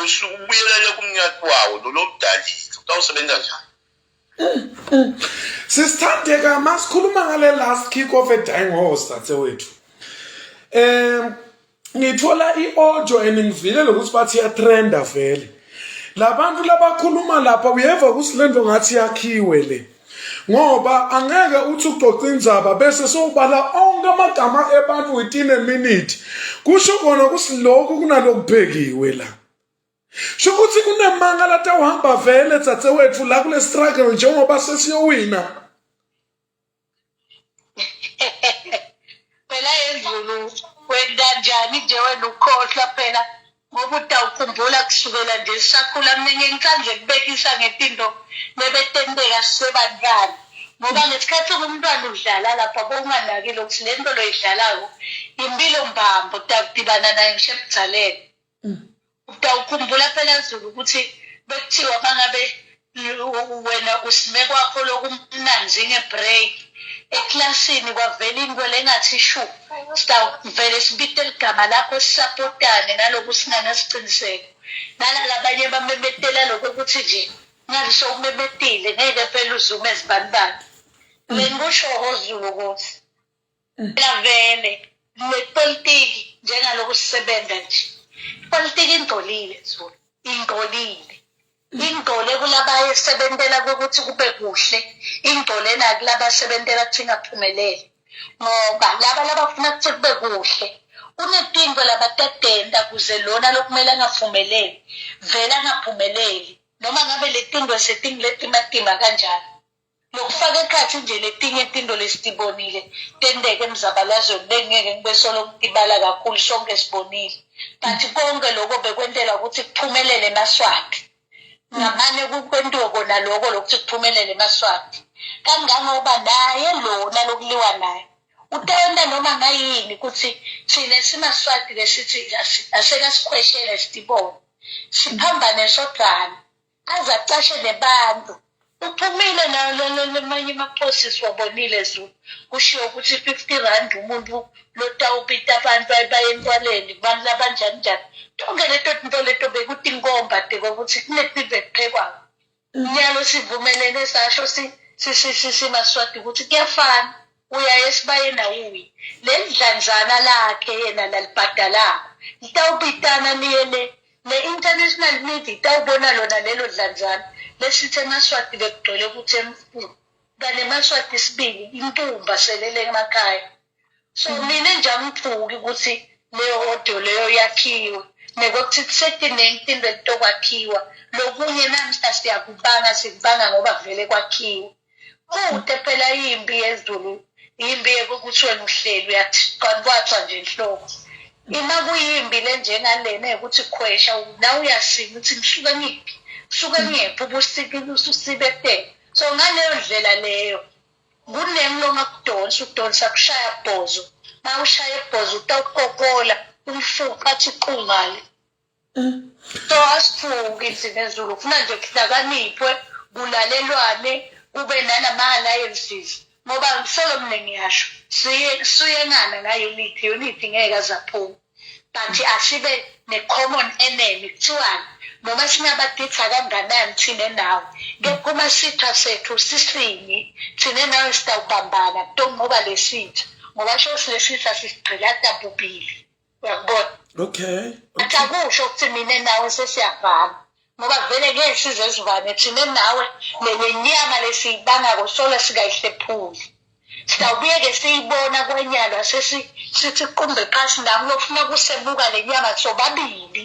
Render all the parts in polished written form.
Usubuyelele kumnyati wawo lo lomdalile utawusebenza njani? Sisithandeka masikhuluma ngale last kick of a dying horse dadewethu. Um ngithola i-audio and ngivile lokuthi bathi iyatrenda vele. Labantu labakhuluma lapha uyeva ukuthi lento ngathi yakhiwe le. Ngoba angeke uthi uxoxa indzaba bese sowubala onke amagama ebantu within a minute. Kusho kona ukuthi lokhu kunalokubhekiwe la. Sho ukuthi kunemanga latawuhamba vele dzadzewethu la kule struggle njengoba sesiyowina. Phela yezulu wenda njani nje wena ukhohlwa phela ngoba utawukhumbula kusukela nje sisakhula mina ngiye ngithanda kubekisa ngetinto lebetenteka sisebantwana ngoba ngesikhathi umntwana udlala lapha bowunganakile ukuthi le nto loyidlalako impilo mbambo utakudibana nayo ngisho ebudaleni Utawukhumbula phela Zulu ukuthi bekuthiwa mangabe wena usime kwakho lokumnanzi nge-break eklasini kwavela into lengathi shu sitawuvele sibite ligama lakho sisapotane naloku singanasiqiniseko nalalabanye bamemetela lokho ukuthi nje ngathi sowumemetile ngeke phela uzume ezibanibani lengikushoho Zulu ukuthi Phela vele le politiki njengaloku sisebenza nje ipolitiki ingcolile Zulu ingcolile ingcole kulabayesebentela ukuthi kube kuhle ingcole nakulabasebentela ukuthi ingaphumeleli ngoba laba labafuna ukuthi kube kuhle kunetinto labatatenta kuze lona lokumele angaphumeleli vele angaphumeleli noma ngabe letinto setingiletimatima kanjani Lokufaka ekhatsi nje letinye tintfo lesitibonile tenteka emzabalazweni bengingeke ngibe solo ngitibala kakhulu sonke sibonile but konke loko bekwentela ukuthi kuphumelele emaSwati ngamane kwentiwe kona loko lokuthi kuphumelele emaSwati kangangoba naye lona lokuliwa naye utawenta noma ngayini ukuthi thina simaSwati lesithi asekasikhweshele sitibone siphambane sodvwana aze acashe nebantu uphumile lamanye amaphosi siwabonile Zulu kushiwo ukuthi 50 rand umuntu lotawubita abantu baye entwaleni kubantu labanjani njani tonke leto tinto leto bekutinkomba tekokuthi kunetive ekuphekwako nyalo sivumelene sasho simaswati ukuthi kuyafana uyaye esibayeni awuyi leli dlanzana lakhe yena lalibhadalako litawubitana liye le Le-international media itawubona lona lelo dlanzana lesithi emaswati bekugcwele ukuthi emfulu kanti emaswati sibili intumba selele emakhaya so mina nje angithuki ukuthi leyo audio leyo yakhiwe nekokuthi kusetinengi tinto etitokwakhiwa lokunye namhla siyakubanga sikubanga ngoba vele kwakhiwe kude phela impi yezulu impi yokuthi wena uhleli uyathi nje enhloko ima kuyimbi le njengalena yokuthi khwesha nawe uyasima ukuthi ngisuke ngiphi ngisuke ngiyephi ubusikile ususibetele so ngaleyo ndlela leyo kuningi longakudonsa udonsa kushaya bhozo uma ushaya ibhozo utawukokola umfuqa athi qungale So asithuki thina Zulu kufuna nje kuhlakaniphe kulalelwane kube nanama-alliances ngoba solo mina ngiyasho siye suyengana nga-unity unity ngeke azaphuma but asibe ne-common enemy kuthiwani noma singabaditha kanganani thina nawe kepha uma sitha sethu sisinye thina nawe sitawubambana kutonqoba lesitha ngoba sho silesitha sisigqilata bubili uyakubona okay athi akusho ukuthi mina nawe sesiyavana ngoba vele ngeke size sivane thina nawe le nyama lesiyibangako solo sikayihlephuli sitawubuye-ke siyibona kwenyalwa sesithi qumbe phasi naku lofuna kusebuka le nyama sobabili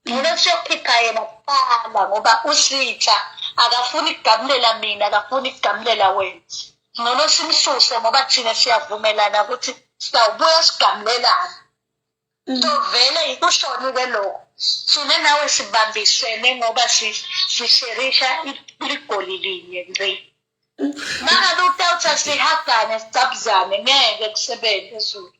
ngcono siyokhipha yena kuqala ngoba usitha akafuni kugamulela mina akafuni kugamulela wena ngcono simsuse ngoba thina siyavumelana ukuthi sitawubuya sigamulelana so vele ikushoni-ke lokho thina nawe sibambisene ngoba sisherisha ligoli linye nje mangabe utawuthi asihagane sicabuzane ngeke kusebenze zulu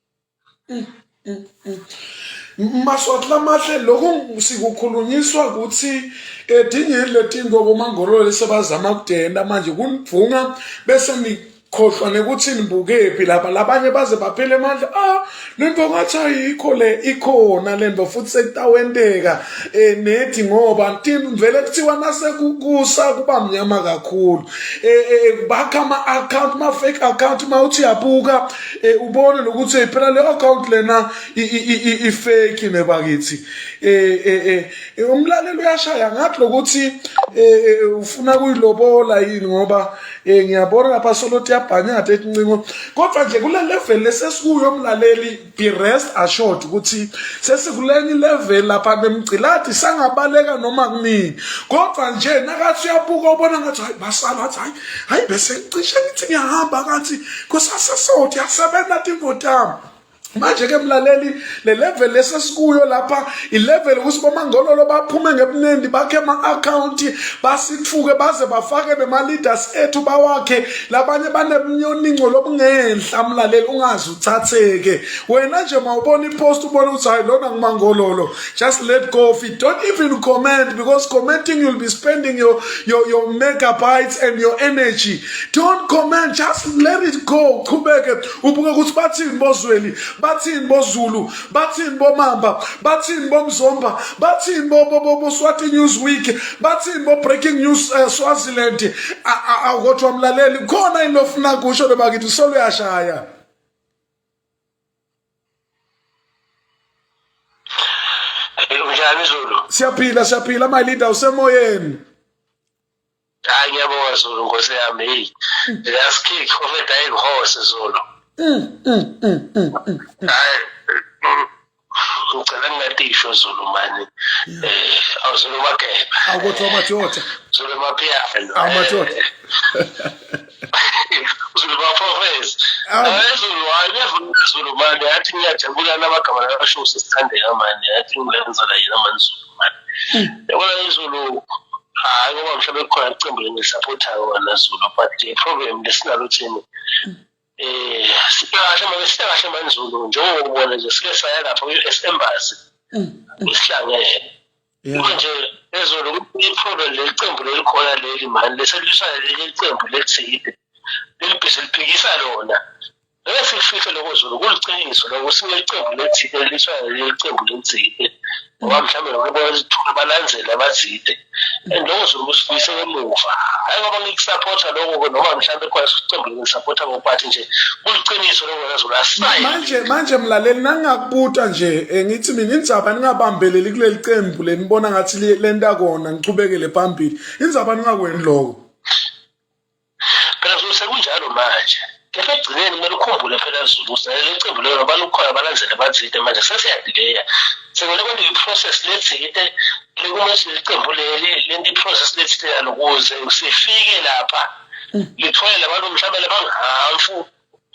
Maswati lamahle lokhu sikukhulunyiswa ukuthi edingile letinto bomangololo sebazama kudenda manje kunivunga bese ni Khohlwa nekuthi nibukephi lapha labanye baze baphele amandla ah lento ngathi ayikho le ikhona lento futhi sekutawenteka eh nethi ngoba vele kuthiwa nasekukusa kuba mnyama kakhulu eh, eh, eh bakha ama account ma fake account ma uthi uyabuka eh, ubone nokuthi phela le account lena i fake nebakithi eh eh umlaleli uyashaya ngathi lokuthi ufuna kuyilobola yini ngoba Eh ngiyabona lapha solo tiyabhanyata etincingo. Kodwa nje kule level lesesikuyo mlaleli be rest assured ukuthi sesikulenye level lapha nemgciladi sangabaleka noma kunini. Kodwa nje nakathi uyabuka ubona ngathi hayi basala athi hayi hayi bese ngicishe ngithi ngiyahamba kanti kusasesothi yasebenza tinto tami. manje ke mlaleli le level lesesikuyo lapha ilevel ukuthi bomangololo baphume ngebuningi bakhe ama-akhawunti basithuke baze bafake nema-leaders ethu bawakhe labanye banemnyoninco lobungenhla mlaleli ungaze uthatheke wena nje mawubona ipost ubone ukuthi hayi lona ngumangololo just let go of it don't even comment because commenting you'll be spending your, your, your megabytes and your energy don't comment just let it go qhubeke ubuke ukuthi bathini bozweli bathini bozulu bathini bomamba bathini bomzomba bathini boswati news week bathini bo-breaking news uh, swaziland kodwa mlaleli khona into ofuna kusho bebakithi solo uyashaya Unjani Zulu? Siyaphila siyaphila my leader usemoyeni. Hayi ngiyabonga Zulu nkosi yami hey. Last kick of a dying horse Zulu. Mm mm mm mm. mm. Hayi ngicela ngingatisho Zulu mani. Eh awuzulu mageba. Awukodwa madoda. Zulu maphiyano. Awumadoda. Zulu bafofesi. Hayi Zulu hayi never Zulu mani yathi ngiyajabula namagama lakasho sesithandeka mani yathi ngilenzela yena mani Zulu mani. Yabona izulu hayi ngoba mhlawumbe kukhona iqembu lengilisapothayo wona Zulu but the problem lesinalo thina eh sikahle manje sikahle manje Zulu njengoba ubona nje sike saya lapha kwi-US Embassy isihlangene manje ezulu i-problem leli qembu lelikhona leli mani leseliswa leli qembu lelithile lelibhizi liphikisa lona Ngeke sikufihle lokho Zulu, kuliqiniso lokho sineqembu lethile eliswa leli qembu lethile ngoba mhlawumbe noma bayazithola balandzele abathile and lokho Zulu kusibuyisela emuva hayi ngoba ngikusaphotha lokho noma mhlawumbe khona siqembu lengisapotha ngokubathi nje kuliqiniso lokho wena Zulu asisayi manje manje mlaleli nangingakubuta nje eh, ngithi mina indzaba ningabambeleli kuleli qembu lenibona ngathi lenta kona nichubekele phambili indzaba ningakweni lokho Phela Zulu sekunjalo manje. Kepha ekugcineni kumele ukhumbule phela Zulu ukuthi leli cembu lelo abantu kukhona abalandela abathile manje sesiyadileya. Sekumele kwentiwe i-process lethile lekumele leli cembu leli lento i-process lethile yalo ukuze sifike lapha lithole labantu mhlawumbe labangahamfu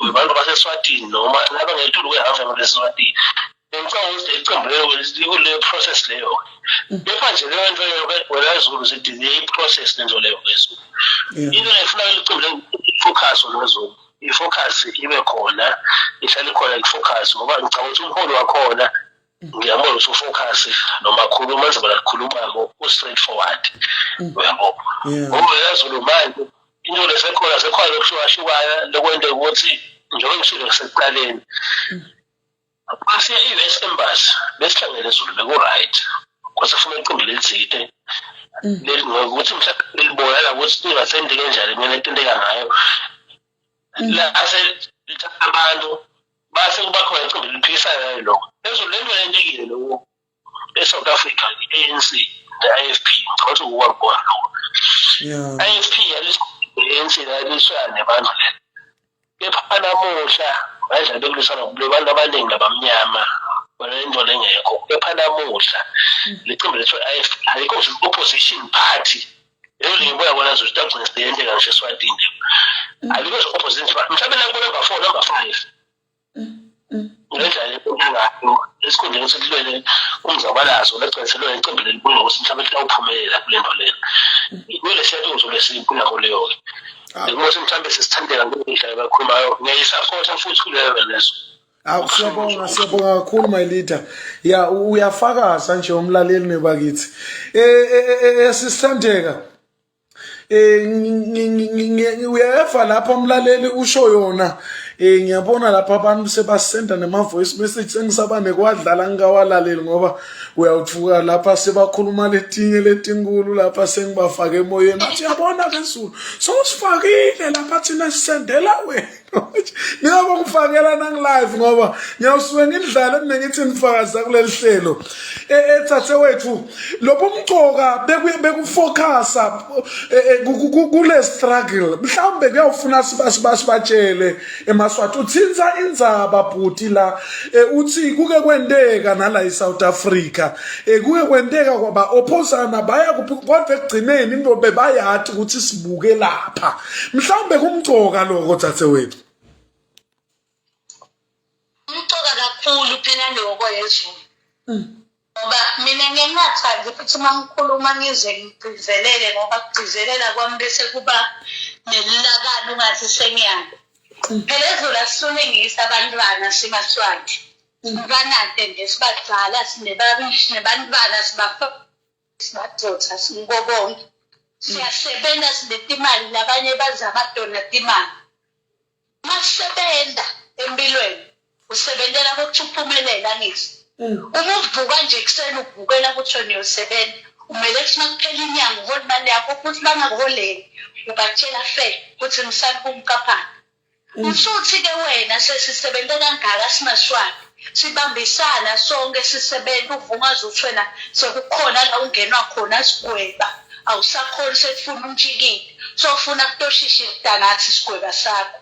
abantu baseSwatini noma labangetulu kwehafu yabantu beSwatini. Ngicabanga ukuthi leli qembu lelo likuleyo process leyo kepha nje leyo nto leyo wena Zulu sithi i-process lento leyo kezulu into efuna leli qembu lelo i-focus wena Zulu i-focus ibe khona ihlale ikhona i-focus ngoba ngicabanga ukuthi umholi wakhona ngiyambona ukuthi ufocus noma khuluma nzima lakhulumako u-straight forward uyabo ngoba wena Zulu manje into lesekhona sekhona lokuhlukahlukayo lokwente ukuthi njengoba ngishilo sekuqaleni Masiya i-US Embassy besihlangene ezulu beku-right kwase funa iqembu lelithile mm. leli ngokuthi mhlawumbe lelibonakala ukuthi lingasenti kanjani kumele enteka ngayo mm. lase lithatha abantu base kuba khona iqembu liphikisana nayo lokho ezulu lento lentekile lokho e-South Africa i-ANC ne-IFP ngicabanga ukuthi kukwakubona lokho i-IFP yalisa i-ANC yaliswana nebandla lelo Kepha namuhla ngendlela bekulwisana kubantu abaningi labamnyama banento lengekho kepha namuhla licembu lethu i-IFP alikho ngisho opposition party leyo ngibuya kona nje ukuthi agcine seyenteka ngisho eswatini alikho ngisho opposition party mhlawumbe nakubo number 4 number 5 ngendlela ebona ngayo esikhundleni sokulwele umzabalazo legcine selwele icembu lelibunga ukuthi mhlawumbe liyawuphumelela kule nto lena kule siyatuzo lesiyibunako leyo-ke ukuthi mhlawumbe sisithandeka ngendlela abakhulumayo ngiyayisapotha futhi kuleyo lezo Awu siyabonga siyabonga kakhulu my leader. Ya uyafakaza nje umlaleli nebakithi. Eh, eh, eh, eh sisithandeka. Eh uyeva lapha umlaleli usho yona eh ngiyabona lapha abantu sebasenda nema voice message sengisaba nekwadlala ngikawalaleli ngoba uyawuthuka lapha sebakhuluma letinye letinkulu lapha sengibafake emoyeni bathi uyabona ke Zulu sowusifakile lapha thina sisendela wena Ngingabe ngifakela nangilive ngoba ngiyawusuke ngidlale mina ngithi nifakaza kuleli hlelo. Ethathe eh, wethu lobu mcoka bekufocusa eh, eh, kule struggle mhlawumbe kuyawufuna sibatshele emaswati uthinsa indzaba bhuti la uthi kuke kwenteka nala eSouth Africa kuke kwenteka kwaba opposana baya kuphi kodwa ekugcineni into bebayati ukuthi sibuke lapha mhlawumbe kumcoka lokho dzadzewethu kumcoka kakhulu phela lokho yezulu mm. ngoba mina ngingathandi futhi uma ngikhuluma ngize ngigcizelele ngoba kugcizelela kwami bese kuba nelilakala ungathi sengiyalo mm. phela ezulu asisulingisa abantwana simaswati mm. mntwanate nje sibadala sinebantwana sibafa Simadoda siniko konke. Siyasebenza sinetimali labanye baze abadona timali. Masebenza empilweni usebentela ukuthi uphumelele angithi. Mm. Uma uvuka nje ekuseni uvukela ukuthi wena uyosebenza umele kuthi makuphela inyanga uhole imali yakho futhi bangakuholeli ubatshela fe ukuthi ngisani kumkaphana. Usuthi-ke wena sesisebenze kangaka singaswati sibambisana sonke sisebenza uvungaze uthi wena sekukhona la ungenwa khona sigweba awusakhoni sekufuna untshikile sofuna kutoshisha idangathi isigweba sakho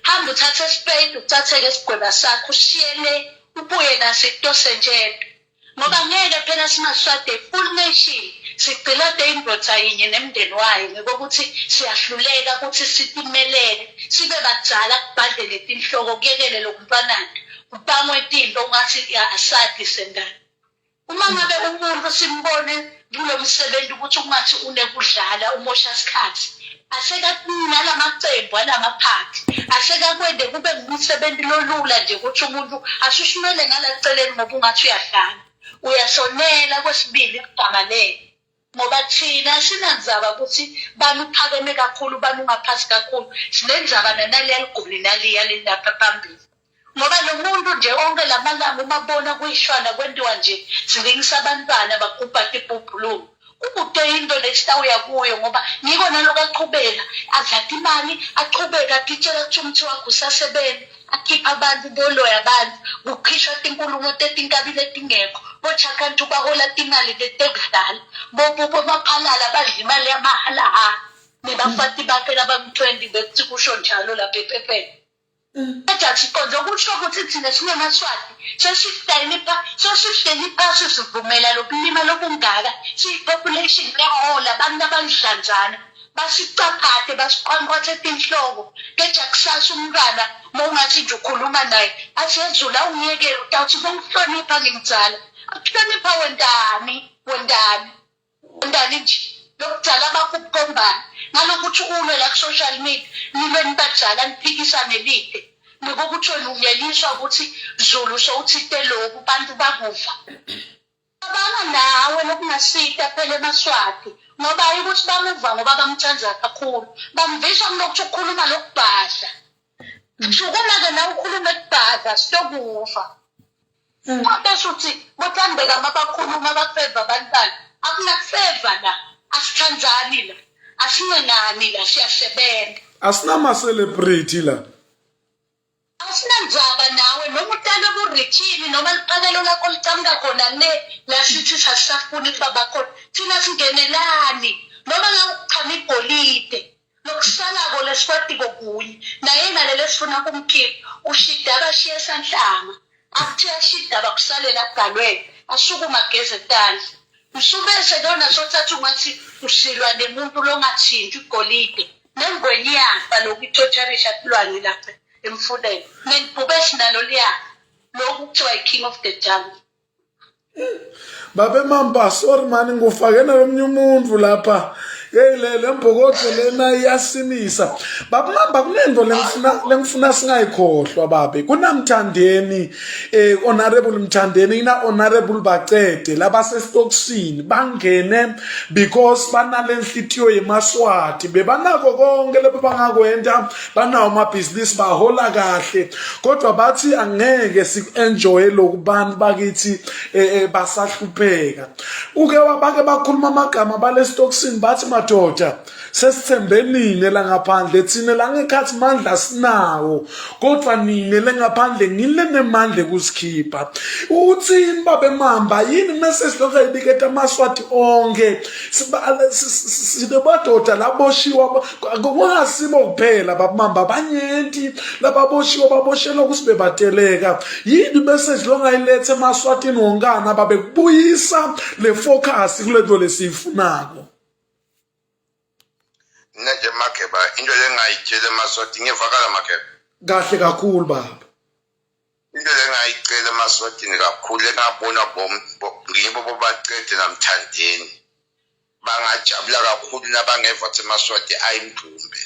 hamba uthathe isipeyidi ucatheke isigweba sakho ushiyele ubuye naso ekutosentshetwa ngoba ngeke phela singaswade full nation sigcilade indoda yinye nemndeni wayo ngokuthi siyahluleka ukuthi sitimelele sibe badzala kubhadlele tinhloko kuyekele lokumntwanana kubangwe tinto ungathi asadi sendana uma ngabe umuntu simbone kulo msebenzi ukuthi ungathi unekudlala umosha isikhathi asekakunalamacembu alamaphathi asekakwende kube ngumsebenzi lolula nje ukuthi umuntu ashushumele ngalaceleni ngoba ungathi uyadlala uyasonela kwesibili kugamalele ngoba thina sinandzaba ukuthi bani uphakeme kakhulu bani ungaphasi kakhulu sinendzaba nanaliya ligoli naliya lilapha phambili ngoba lo muntu nje onke lamalanga uma bona kuyishwana kwentiwa nje silingisa abantwana bagubha tibhubhulumu kukude into lesitawuya kuyo ngoba ngiko naloku aqhubeka adlata imali achubeka atitshela kuthiwa umthi wakhe usasebenza akhipha abantu boloya abantu kukhishwa tinkulumo tetinkabi letingekho bochakantu bahola timali letekudlala bomaphalala badla imali yamahalahala nebafati bakhe labam-20 bekuthi kusho njalo lapha ephepheni Ejaji Qonde okusho ukuthi thina singemaswati sesihleli sesihleli phasi sivumela lokulima lokungaka siyi-population lehola abantu abadlanzana basicaphate basiqwanqwathe tinhloko keja kusasa umntwana uma ungathi nje ukhuluma naye athi ezulu awungiyekele utawuthi bongihlonipha ngimdzala akuhlonipha wentani wentani Undani nje lokudala bakho ubugombane ngalokuthi ulwe la ku-social media nilwe nibadala niphikisane lide nokokuthi wena unyeliswa ukuthi Zulu sowuthinte lokhu bantu bakuva cabanga nawe lokungasita phela emaswati ngoba ayi ukuthi bamuva ngoba bamthanda kakhulu bamvisha kulokuthi ukhuluma lokubhadla sukuma-ke nawe ukhulume kubhadla sitokuva Bese uthi boThandeka mabakhuluma bafeva abantwana akunakufeva la asithandzani la asincenani la siyasebenza asinama-celebrity la asinandzaba nawe noma utalwe kurithini noma liqakelo lakho licamuka khona le la sithi sasisafuni ukuba bakhona thina singenelani noma ngakuchama igolide lokusalako lesikwatiko kunye naye nalele esifuna kumkhipha ushidaba ashiye sanhlanga akuthe ashidaba kusalela kugalwele asukuma ageze tandla msubese lona sothatha ungathi usilwa nemuntu longathinti igolide nengwenye iyafa lokhu ithotsharisha kulwane lapha emfuleni nelibhubesi nalo liyafa lokhu kuthiwa i-king of the jungle Babe Mamba sorry mani ngufake nalomnye umuntu lapha. Hey le lembokotho lena iyasimisa. Babumamba kunento lengifuna lengifuna singayikhohlwa babe. Kunamthandeni eh honorable Mthandeni ina honorable Bacede labasesitokisini bangene because banalenhlitiyo yemaswati bebanako konke lebe bangakwenta banawo amabhizinisi bahola kahle kodwa bathi angeke siku-enjoye lokhu bantu bakithi eh, eh, basahlupheka uke wabake bakhuluma amagama balesitokisini bathi madoda sesithembe nine la ngaphandle thina la ngekhathi mandla sinawo kodwa nine le ngaphandle ngile nemandla ekusikhipha uthini babe mamba yini message lokho ayibiketa amaswati onke sinemadoda laboshiwa kungasibo kuphela babamba abanyenti lababoshiwe baboshelwa ukuthi bebateleka yini message longayiletha emaswatini wonkana babekubuyisa le focus kule nto lesiyifunako mina nje mageba into lengayitshela emaswati ngiyevakala mageba kahle kakhulu baba into lengayicela emaswatini kakhulu engabona ngibo bobacede namthandeni bangajabula kakhulu nabangeva ukuthi emaswati ayimdumbe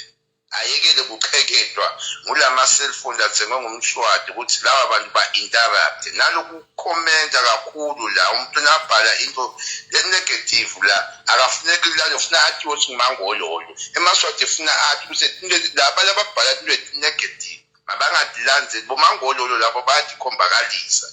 ayekele kucheketwa ngulama-cellphone lathengwe ngumswati ukuthi laba bantu ba-interrupt nalokukhomenta kakhulu la umuntu nabhala into le-negative la akafuneki lalo funa athi ukuthi ngumangololo emaswati funa athi ukuthi laba lababhala into leti-negative mabangadilandzeli bomangololo labo bayatikhombakalisa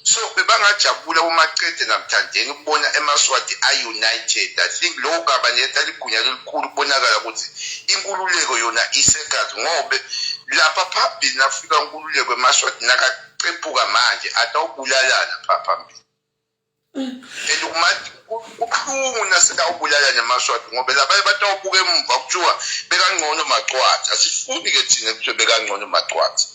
so bebangajabula bomacede namthandeni ukubona emaswati a-united i think lokho kabaletha ligunya lelikhulu kubonakala ukuthi inkululeko yona isegazi ngobe lapha phambili nafika inkululeko emaswati nakacephuka manje atawubulalana pha phambili and kubuhlungu nasekawubulala nemaswati ngoba labanye batawubuka emumva kuthiwa bekangcono macwatha asifuni-ke thina kuthiwe bekangcono macwatha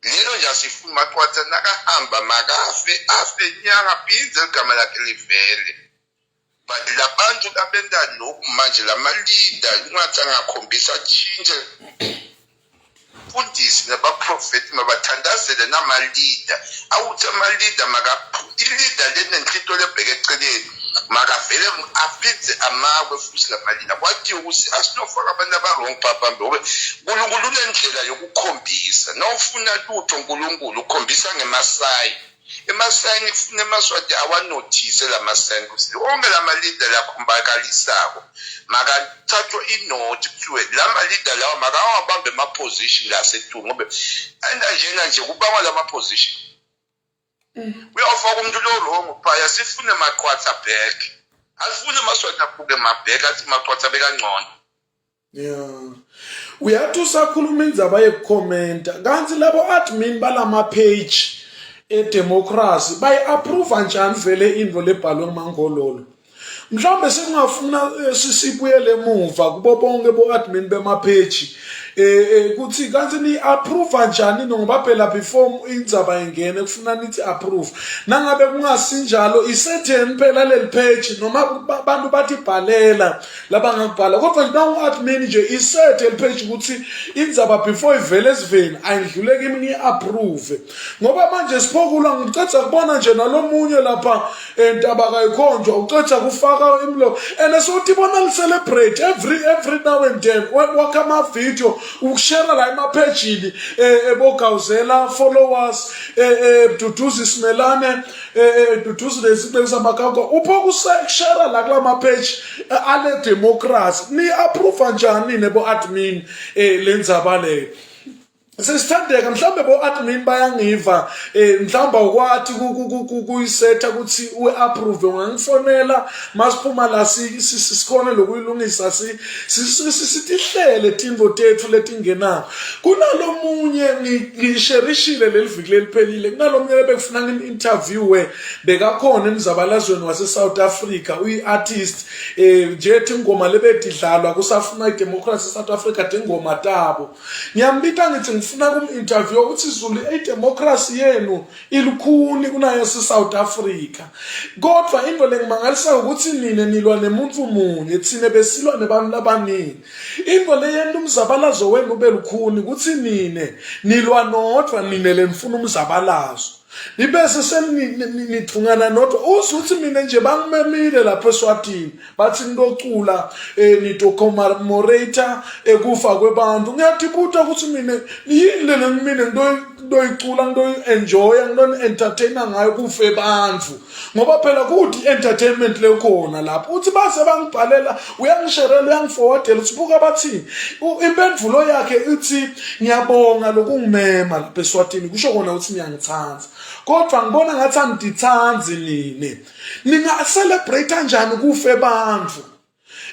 lelo nje asifuni macwatha nakahamba makafe afe nyanga phindze ligama lakhe livele but labantu labenta lokhu manje lamalida ungathi angakhombisa tshintshe mfundisi nabaprofethi mabathandazele namalida awuthi amalida ilida lenenhlito lebheke eceleni makavele aphindze amakwe futhi lamalida kwathiwa ukuthi asinofaka abantu abarong phaphambi ngoba unkulunkulu unendlela yokukhombisa nawufuna lutho unkulunkulu ukhombisa ngemasayi emasayini kufuna emaswati awanothise la masayini ukuthi onke la malida lakhombakalisako makathathwe inothi kuthiwe la malida lawa makawabambe ema-position lasetulu ngoba endanjena nje kubangwa la ma-position uyawufaka umuntu lo-wrong phaya sifune maqwatha back asifune maswati aphuke mabhek athi maqwatha bekangcono Yeah. Uyathi usakhuluma indzaba yekukhomenta kanti labo admin balama page edemocracy bayi-approve njani vele into lebhalwe ngumangololo mhlawumbe singafuna eh, sisibuyele emuva kubo bonke bo-admin bemapheji eh, eh kuthi kanti ni-approve njani ngoba phela before indzaba ingene kufuna nithi approve nangabe kungasinjalo isetheni phela leli page noma abantu bathi bhalela labangakubhala kodwa nje nawu-admin nje isethe lipage ukuthi indzaba before ivele esiveni ayidlule kimi ngiyi-approve ngoba manje siphokulwa ngiceda kubona nje nalomunye lapha entaba kayikhonjwa uceda kufaka imlo and sothi bona li-celebrate every every now and then wakha ama-video ukushera la emaphejini ebogawuzela eh, followers eh, eh, duduza simelane duduze lezi zamakakho upho kushera la kula mapage ale democracy ni approve njani nebo admin lendzaba leyo sesithandeka mhlawumbe bo-admin bayangiva um mhlawumbe awukwathi kuyisetha ukuthi u-approve ungangifonela masiphuma la sikhone lokuyilungisa sitihlele tintfo tetfu letingenako kunalomunye ngisherishile leli viki leliphelile kunalomunye lebekufuna ngim-interviewe bekakhona emzabalazweni wase-south africa uyi-artist um nje tingoma lebetidlalwa kusafuna idemocracy e-south africa tingoma tabo ngiyambita ngithi ngifuna kum-interview ukuthi zulu idemocracy yenu ilukhuni kunayase-south africa kodwa into lengimangalisayo ukuthi nine nilwa nemuntu munye thine besilwa nebantu labaningi into leyenta umzabalazo wenu ube lukhuni ukuthi nine nilwa nodwa nine lenifuna umzabalazo. Nibese senithungana nodwa uze uthi mina nje bangimemile lapho eSwatini bathi nitocula eh nitocommemorate ekufa kwebantu ngiyadibuta ukuthi mina yini le ngimine ngitoyicula ngitoyi-enjoya ngitoni-entertaina ngayo kufe bantu ngoba phela kuthi i-entertainment lekhona lapho uthi base bangibhalela uyangisherela uyangiforwardela uthi buka bathini impendulo yakhe ithi ngiyabonga lokungimema lapha eswatini kusho kona ukuthi niyangithanda kodwa ngibona ngathi angidithandi nine ninga-celebrate kanjani kufe bantu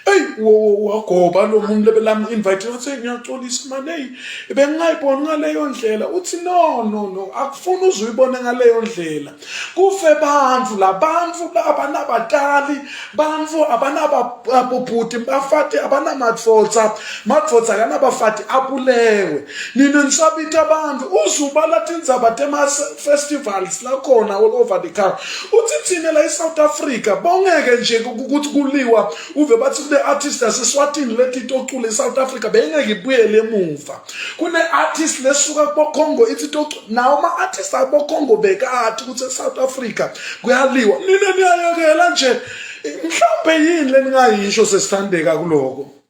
Eyi wagoba lo muntu lebelam invite wathi ngiyaxolisa mane eyi bengingayiboni ngaleyo ndlela uthi no no no akufuni uze uyibone ngaleyo ndlela kufe bantu labantu abanabatali bantu abanababhuti bafati abanamadvodza madvodza akanabafati abulewe nina nisabita abantu uze ubala tindzaba tema-festivals lakhona all over the country uthi thina la e-south africa bongeke nje ukuthi kuliwa uve bathi kune-artist yaseswatini lethi itocula e-south africa beyingeke ibuyele emuva kune-artist lesuka kubocongo ithi itocula nawo ama-artist abocongo bekathi ukuthi e-south africa kuyaliwa nina niyayekela nje mhlawumbe yini leningayisho sesithandeka kuloko.